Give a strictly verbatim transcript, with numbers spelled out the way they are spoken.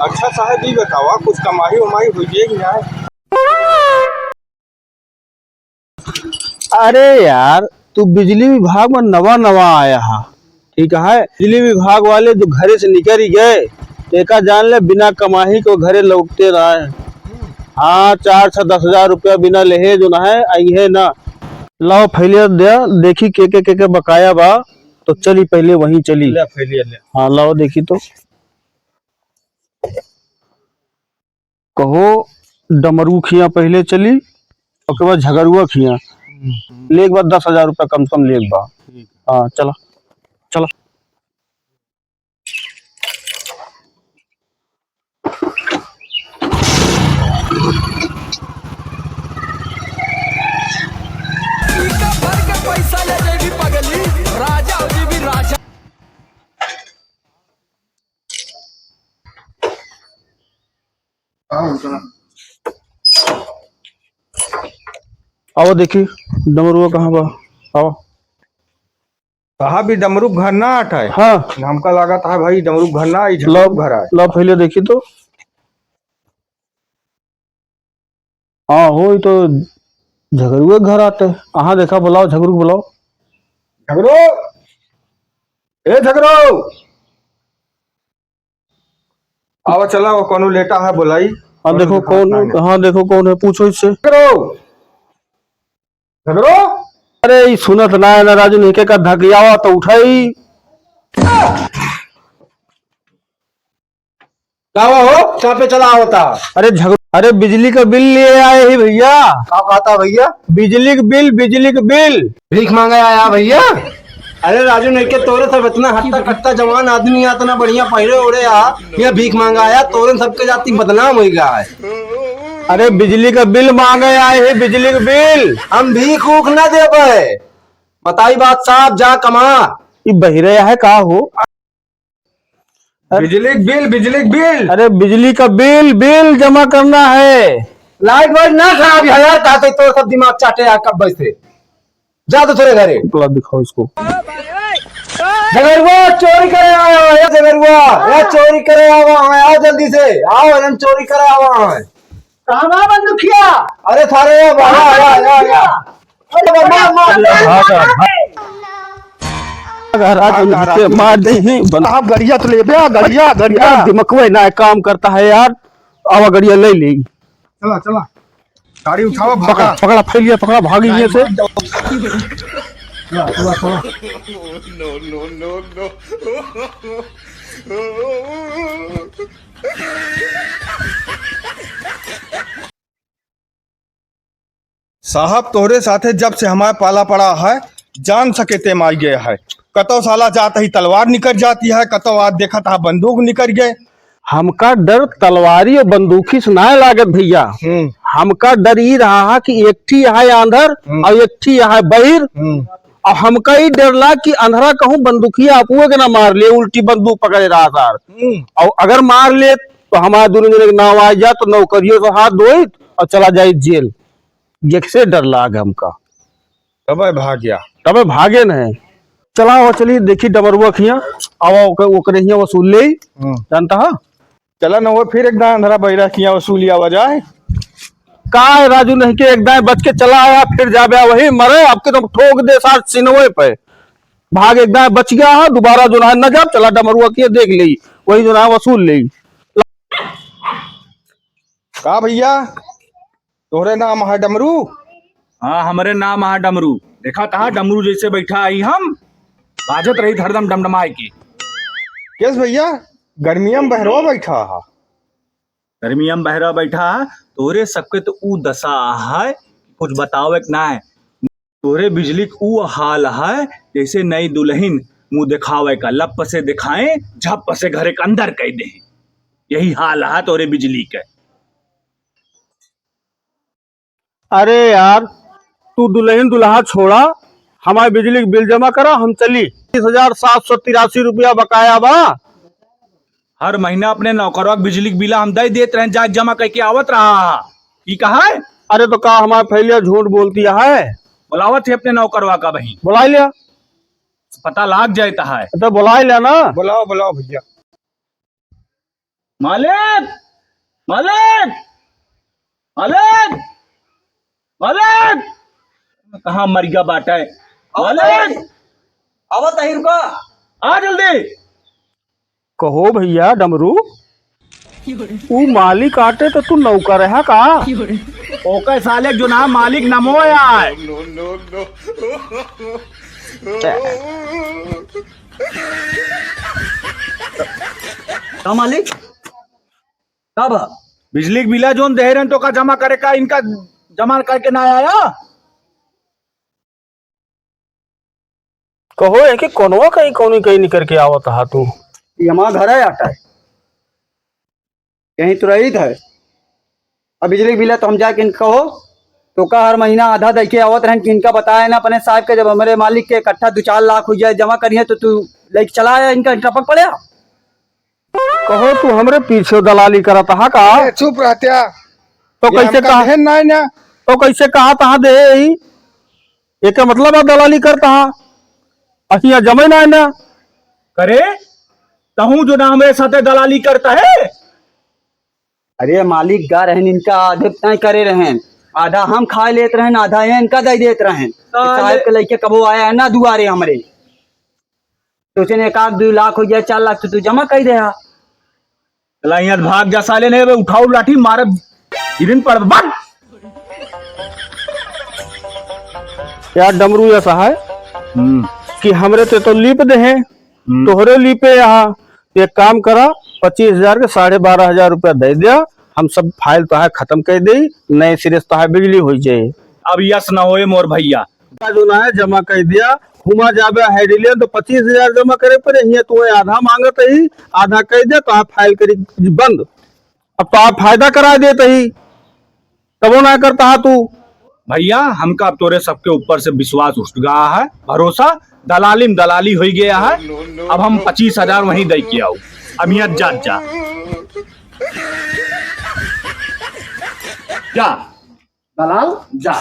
अच्छा साहब, ई बतावा, कुछ कमाई वमाई होइए कि नाहीं? अरे यार, तू बिजली विभाग में नवा नवा आया हा, ठीक है? बिजली विभाग वाले जो घरे से निकरि गए, तो एका जान ले, बिना कमाही को घरे लौटते रहे। हाँ, चार से दस हजार रुपया बिना लेहे जो ना है, आई है ना। लाओ फैलिया दे, देखी के के, के के बकाया बा, तो चली पहले वहीं चली। ले फैलिया ले। हाँ, लाओ देखी तो। कहो डमरू खिया पहले चली, ओके बाद झगरुआ खिया। हम्म। लेक बाद दस हजार रुपया कम से कम लेक बा। ठीक। हाँ, चला, चला। आओ देखी, डमरुआ कहाँ बा? आओ। साहब, ई डमरू घर ना आट है। हाँ। हमका लागत है भाई, डमरू घर ना, ई लो, झगरू घर है। लो, पहले देखी तो। हाँ, हो, ई तो झगरुए घर आटे। अहाँ देखा, बुलाओ, झगरू के बुलाओ। झगरू, ए झगरू, आवा चला, वो कौनो लेटा है, बुलाई। हाँ, कौनो देखो दिखात कौन, नहीं है। हाँ, देखो कौन है, पूछो इससे। झगरू, झगरू। अरे, ई सुनत ना है ना राजू, नहीं के का धकियावा तो उठाई। का हुआ हो? कहाँ पे चला होता? अरे झग-, अरे बिजली का बिल लिए आए ही भैया। का कहता भैया? बिजली का बिल, बिजली का बिल। भीख मांगे आया भैया? अरे राजू, नहीं के तोरे सब इतना हट्टा कट्टा जवान आदमी है, इतना बढ़िया पहिरे ओढ़े आ, ये भीख मांगा आया, तोरे सबके जाति बदनाम हो गया है। अरे बिजली का बिल मांगे आए ही, बिजली का बिल। हम भीख ऊख ना देबे, बताई बात साफ, जा कमा। ई बहिरे है का हो? अरे बिजली के बिल, बिजली के बिल। अरे बिजली का बिल, बिल जमा करना है। लाइट वाइट ना खराब है यार, ताते तो सब दिमाग चाटे यार कब से। जा तो थोड़े घरे। उपला दिखाओ इसको। झगरुआ चोरी करे आवा है, या झगरुआ, या चोरी करे आवा है, आओ जल्दी से, आओ, हम चोरी करे आवा है। कहाँ बा बंदूकिया? अरे थारे ये बाबा, या, या, या। अरे बाबा, मार, मार। भागा, भागा, राजू, भागा, के राजू। मार दे हैं, बन- आप गड़िया तो ले बे, गड़िया, गड़िया। यार, दिमकवे ना काम करता है यार। आवा गड़िया ले ले। चला, चला। गाड़ी उठावा, पकड़ा, भागा। पकड़ा, फैलिया पकड़ा, भागी ये से। चला, चला, चला। साहब, तोहरे साथे जब से हमार पाला पड़ा है, जान सकेते माई गया है। कतौ साला जात ही तलवार निकर जाती है, कतौ आज देखत हा बंदूक निकर गए। हमका डर तलवारी और बंदूकी से ना लागत भैया। हम्म। हमका डर ई रहा है कि एक ठी है आंधर हम्म। और एक ठी है बहिर। हम्म। और हमका ई डर ला कि अंधरा कहूँ बंदूकिया अपुए के ना मार ले, उल्टी बंदूक पकड़े रहा सार। हम्म। और अगर मार ले तो हमारे दोनों जने के नाम आ जात, तो नौकरियों से हाथ धोइत और चला जाइत जेल। यकसे डर लाग हमका। तबे भाग्या। तबे भागे न है। चला हो, चली देखी डमरुआ खिया, आवा ओकर, ओकरे हिया वसूल लेई। हम्म। जानता हा? चला न हो, फिर एक दाएं अंधरा बहिरा खिया वसूल आवा जाए। का है राजू, नहीं के एक दाएं बच के चला आया, फिर जाबे वही मरे, आपके तो ठोक दे साथ सिनवे पे। भाग एक दाएं बच गया है, दोबारा जो है न जाब, चला डमरुआ खिया देख लेई, वही जो है वसूल लेई। का भैया? तोहरे नाम है डमरू? हाँ, हमरे नाम है डमरू। देखा तहा डमरू जैसे बैठा आई हम, बाजत रही हरदम डमडमाए के। केस भैया, गर्मिया में बहरवा बैठा हा। गर्मिया में बहरवा बैठा हा, तोहरे सबके तो ऊ दशा है, कुछ बतावे के ना है। तोहरे बिजली के ऊ हाल है, जैसे नई दुल्हन मुंह दिखावे का, लप से दिखाए, झप से घरे के अंदर कह दे। यही हाल है तोहरे बिजली के। अरे यार, तू दुल्हन दुल्हा छोड़ा, हमारे बिजली के बिल जमा करा, हम चली। तीस हजार सात सौ तिरासी रुपया बकाया बा। हर महीना अपने नौकरवा के बिजली के बिला हम दे देत रहे, जाके जमा करके आवत रहा। ई कहा है? अरे तो का हमारे फैलिया झूठ बोलती है? बुलावत है अपने नौकरवा का बहिन। बुला लिया। पता लाग जाए तो है। तो बुला लिया ना। बुलाओ, बुलाओ भैया। मालिक, मालिक, मालिक, मालिक, कहाँ मरिया बाटे? आवत मालिक! है, आवत है, रुका। आ जल्दी। कहो भइया डमरू, ऊ मालिक आटे तो तू नौकर है का? ओकर साले जो नाम मालिक नमो आय। का मालिक? का बा? बिजली के बिला जोन दे रहन तो का जमा करे का, इनका जमा करके ना आया? कहो, एके कोनवा कहीं, कौनी कहीं निकर के आवत हा तू? ये हमारा घर है, आटा है, यहीं तो रहित है। अब बिजली के बिल है तो हम जाके इनका कहो, तो का हर महीना आधा दे के आवत रहन कि इनका बताया ना अपने साहब के, जब हमारे मालिक के इकट्ठा दो चार लाख हो जाए जमा करिए तो तू लेके चला आया, इनका टपक पड़े। कहो, तू हमरे पीछे दलाली करत हा का? ए, चुप रहत्या। तो ये कैसे हमका कहा, देहन ना है ना। तो कैसे कहा तहा दे ही? एके मतलब है दलाली करत हा? अहिया जमे ना है ना। करे, तहूँ जो ना हमरे साथे दलाली करत है। अरे मालिक गा रहन, इनका आधे तय करे रहन, आधा हम खाए लेत रहन, आधा ये इनका दे देत रहन। साले। साहब के लइके कबो आया है ना दुआरे हमरे। सोचे ने एक आध दो लाख हो जाए, चार लाख तो तू जमा कर दे हा। चला यहाँ भाग जा साले, ने बे उठाओ लाठी मारे, गिरिन पड़, भाग। यार डमरू ऐसा है हम्म। कि हमरे ते तो लीप दे हैं, हम्म। तोहरे लीपे यहाँ। एक काम करा, पच्चीस हजार के साढ़े बारह हजार रुपया दे दिया, हम सब फाइल तोहार खत्म कर दे, नए सिरे से तोहार बिजली हो जाए। अब यस न होए मोर भइया। का जो ना है जमा कर दिया, हुमा जाबे हेडिलियन तो पच्चीस हजार जमा करे पड़े, हियाँ तू आधा मांगत ही, आधा कर दे, तोहार फाइल करी बंद। अब तोहार फायदा करा देत ही, तबो ना करत हा तू। भइया, हमका अब तोरे सबके ऊपर से विश्वास उठ गया है, भरोसा, दलाली में दलाली हो गया है। अब हम पच्चीस हजार वहीं दे के आओ, अब यहाँ जा, जा। जा। दलाल, जा।